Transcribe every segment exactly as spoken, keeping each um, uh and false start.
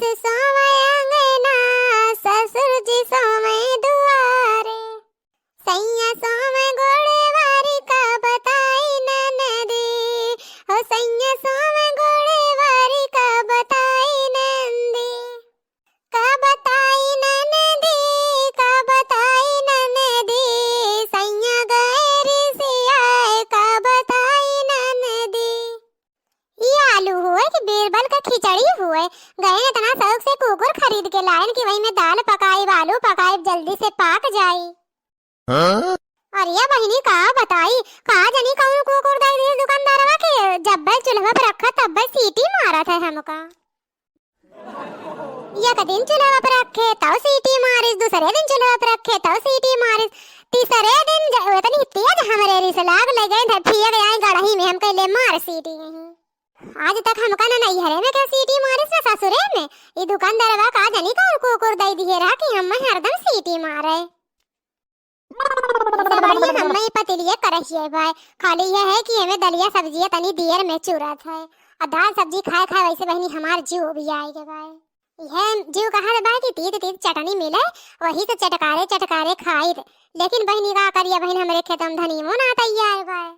सोवै अंगना, ससुर जी सोवै दुआरे। सैया सोवै गोड़े वारी, का बताई ननदी। हो सैया सोवै गोड़े वारी, का बताई ननदी। का बताई ननदी, का बताई ननदी। सैया गए रिसियाए, का बताई ननदी। ई आलू हुए कि बीरबल का खिचड़ी हुए, गए इतना शौक से कुकुर खरीद के लायन कि वही में दाल पकाइब, आलू पकाइब, जल्दी से पाक जाई। हाँ? अरे बहिनी, का बताई, का जानी कौन कुकुर दे दिए दुकानदारवा के, जब बे चूल्हा पर रखा तब बे सीटी मारत है हमका। एक दिन चूल्हा पर रखे तब सीटी मारिस, दूसरे दिन चूल्हा पर रखे तब सीटी मारिस, तीसरे दिन ज-, इतनी तेज हमरे रिस लाग ले गए थे, फिर गए गड़ही में, हम कहले मार सीटी यहीं। आज तक हमका ना नैहरे में के सीटी मारिस ना ससुरे में। ई दुकानदारवा का जानी कौन कुकुर दे दिए रहा कि हम हरदम सीटी मारे। जवानिया हम्मे पतिलिए करहिए बाय, खाली यह है कि एमे दलिया सब्जिया तनी देर में चुरत है। आ दाल सब्जी खाए खाए वैसे बहिनी हमार जीव उबियाए के बाय। यह जीव कहत बाय कि तीत तीत चटनी मिले, वही से चटकारे चटकारे खाई। लेकिन बहिनी का करिया बहिन, हमरे खेत में धनियो ना तैयार बाय।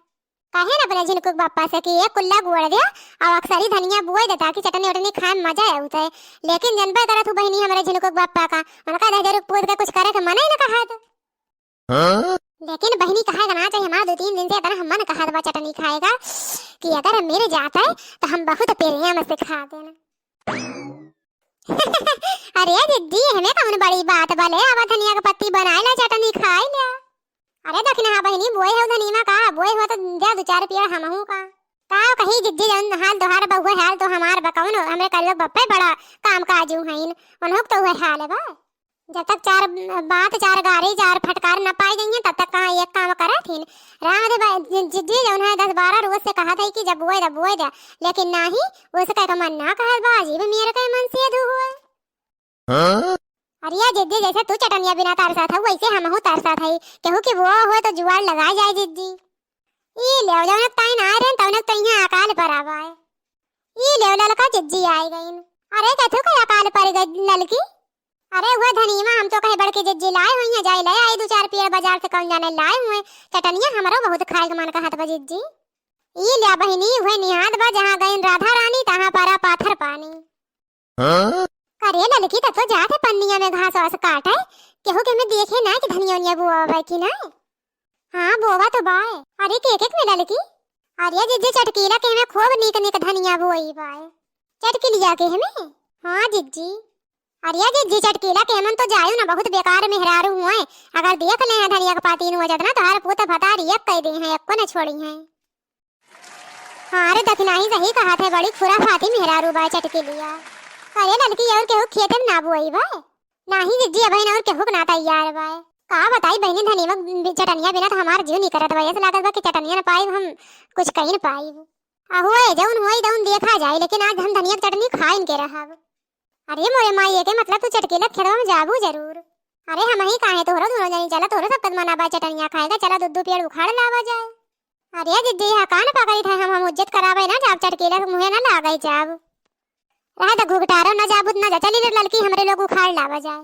कहे ना अपने झिनकुक बापा से कि एक कुल्ला गोड़ दे, और अक्सर ही धनिया बोए दे ताकि चटनी उटनी खाए में मजा आवत है। लेकिन जनबे करत हूँ बहिनी हमरे झिनकुक बापा का, उनका दह जरूर पूछ के कुछ करे के मन ही ना कहत। हाँ? लेकिन बहिनी कहे के ना चाहिए, हमारा दो तीन दिन से इतना मन कहत बा चटनी खाए का कि अगर मिल जात है तो हम बहुत प्रेम से खा देना। अरे जिज्जी, हमें कौन बड़ी बात बा, ले आवा धनिया के पत्ती बनाए ला चटनी खाए ला। अरे दखिनहा बहिनी, बोए हो धनिया का, बोए हो तो दे दो चार पेड़ हमहू का। का कही जिज्जी, जौन हाल तोहार बा उहे हाल तो हमार बा, कौन हमरे करियो बप्पे बड़ा काम काजू हईन, उन्हों तो उहे हाल बा। जब तक चार बात, चार गारी, चार फटकार न पाई गई हैं, तब तक कहाँ एक काम करत हिन। राम दे बा-, जि-, जिज्जी जौन है दस बारह रोज से कहत है कि जब बोए दे, बोए दे, लेकिन नाही, उसके का मन ना कहत बा, अजीब मेर के मन से दू हुए। हाँ? अरे जिज्जी, जैसे तू चटनिया बिना तरसत है, वैसे हमहू तरसत है। केहू की वो हुए तो जुआड़ लगाए जाए जिज्जी। ई लेव जौनक ताई ना रहे, तौनक तो यहाँ अकाल पर आवा है। ई लेव ललका जिज्जी आए गईन। अरे कथू का अकाल पर गई ललकी? अरे हुए धनीमा, हम तो कहे बड़की जिज्जी लाए हुई हैं, जाए ले आई दो चार पेड़ बाजार से, कौन जाने लाए हुए। चटनिया हमरो बहुत खाए के मन कहत बा जिज्जी। ई ल्या बहिनी, हुए निहाद बा, जहाँ गईन राधा रानी, तहाँ परा पाथर पानी। हाँ? करे ललकी, त तो जात है पन्निया में घास वास काटे, केहू के में देखे ना कि धनिया उनिया बोआ बा कि ना। हाँ, बोवा तो बाय। अरे के के में ललकी? अरे जिज्जी, चटकीला के में खूब नीक नीक धनिया बोई बाय। चटकिलिया के में? हाँ जिज्जी। अरे जिज्जी, चटकीला के मन तो जायु ना, बहुत बेकार मेहरारू हुए। अगर देख ले हैं धनिया के पाती नु जतना तोहार पूत भतारी एक कह दे हैं, एको न छोड़ी हैं। हाँ रे दखिनाही, सही कहत है, बड़ी खुराफाती मेहरारू बाय चटकिलिया। अरे ललकी, और केहू खेते में ना बोई बाय? नाही जिज्जी, अबहिन और केहू के ना तैयार बाय। का बताई बहिनी, धनिया चटनिया बिना तो हमार जीव निकरत बा, ऐसे लागत बा कि चटनिया न पाई हम कुछ कहीं न पाई। अहुए जौन होई तौन देखा जाए, लेकिन आज हम धनिया के चटनी खाइन के रहब। अरे मोरे माई, एके मतलब तू चटकीला खेतवा में जाबू जरूर। अरे हमही काहे, तोहरो दोनों जनी चला, तोहरो सब कद मना बा चटनिया खाए का, चला दू दू पेड़ उखाड़ लावा जाए। अरे जिज्जी, यहाँ कान पकड़ी थे हम, हम उज्जत करावे ना जाब, चटकीला के मुँहे ना लागे जाब। रह द घुघटारो ना जाबू त ना जा, चली रे ललकी, हमरे लोग उखाड़ लावा जाए।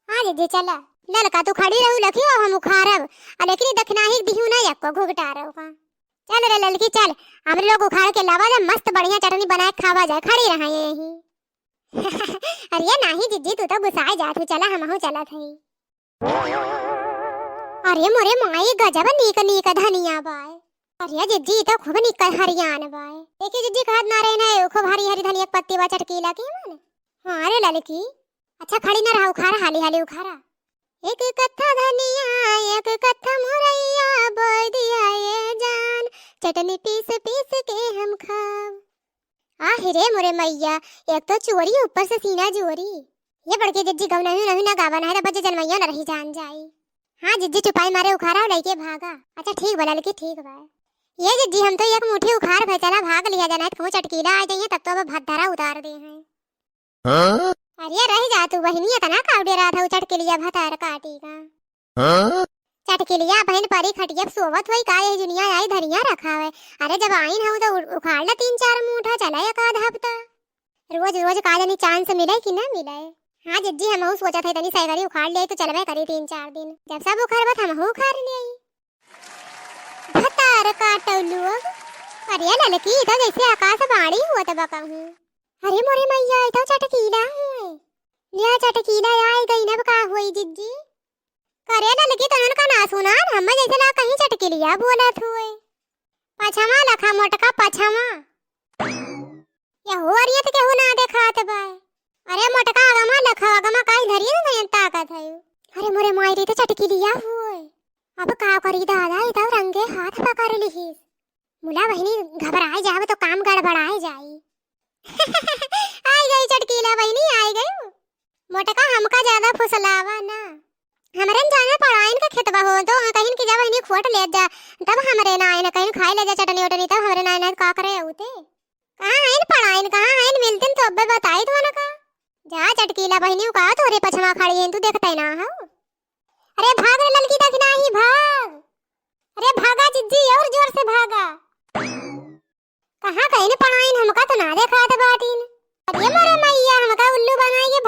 हाँ जिज्जी चला। ललका तू खड़ी रहू लखी, अब हम उखाड़ब। आ लेकिन ई दखिनाही दिहू ना एको घुघटारो का। चल रे ललकी चल, हमरे लोग उखाड़ के लावा जाए, मस्त बढ़िया चटनी बनाए खावा जाए, खड़ी रहा यही। अरे नाही जिज्जी, तू तो गुस्साए जात हू, चला हमहू चलत हई। अरे मोरे माई, गजब नीक नीक धनिया बाय। अरे जिज्जी, ई तो खूब नीक हरियान बाय। देखी जिज्जी, कहत ना रहे ना, खूब हरी हरी धनिया के पत्ती बा चटकीला की मन। हाँ रे ललकी। अच्छा खड़ी ना रहा, उखाड़ा हाली हाली उखाड़ा। एक कट्ठा धनिया, एक कट्ठा मुरैया, बोई दिया ये जान, चटनी पीस पीस के हम खाब। आहि रे मोरे मइया, एक तो चोरी ऊपर से सीना जोरी। ये बड़की जिज्जी गौ नहीं नहीं ना गावा, नहीं तो बच्चे जनमैया न रही जान जाई। हाँ जिज्जी चुपाई मारे उखाड़ा लइके भागा। अच्छा ठीक बा ललकी, ठीक बा। ये जिज्जी हम तो एक मुट्ठी उखाड़ भे चला भाग लिया जाना, कहूँ चटकीला आ जाइए तब तो अब भात धरा उतार दे हैं। हाँ? अरे रह जा तू बहिनी, इतना कावड़े रहा था चटकीलिया भतार काटी का। हाँ? चटकिलिया बहिन परी खटिया पे सोवत होई का, यही दुनिया आई धनिया रखा है। अरे जब आइन हऊ तो उ-, उखाड़ ला तीन चार मूठा, चला एक आध हफ्ता। रोज रोज का जानी chance मिले कि ना मिले। हाँ जिज्जी, हमहू सोचत है तनी सैकड़ी उखाड़ ले तो चलबे करी तीन चार दिन। जब सब उखरबत हमहू उखाड़ ले। भतार काटौ लोग। अरे ललकी, ई तो जैसे आकाशवाणी होत बा कहूँ। अरे मोरे मैया, ई तो चटकीला है। या चटकीला आई गई, अब का होई जिज्जी? करे ललकी, तो उनका ना सुनान, हमें जैसे ला कहीं चटकीलिया बोलत हुए। पछमा लखा मोटका पछमा। या हो रही है तो केहू ना देखात बा। अरे मोटका अगमा लखा अगमा काई धरी ना नहीं ताकत है। अरे मोरे माई रे, तो चटकीलिया हुए। अब का करी दादा, ई तो रंगे हाथ पकड़ लिहिस। मुला बहिनी घबराए जाब तो काम गड़बड़ाए जाई। आई गई चटकीला बहिनी, आई गई। मोटका हमका ज्यादा फुसलावा ना। हमरे न जाने पड़ाइन के खेतवा हो, तो कहीं की जा बहिनी खोट ले जा, तब हमरे ना आइन कहीं खाए ले जा चटनी उटनी, तब हमरे ना आइन का करे उते। कहाँ आइन पड़ाइन, कहाँ आइन मिलतिन तो अब्बे बताई तो ना का। जा चटकीला बहिनी, उ का तोरे पछमा खड़ी है, तू देखते ना हो। अरे भाग रे ललकी दखिना ही भाग। अरे भागा जिज्जी, और जोर से भागा। कहाँ कहीं पड़ाइन, हमका तो ना देखात बाटिन। अरे मोरे मैया, हमका उल्लू बनाई के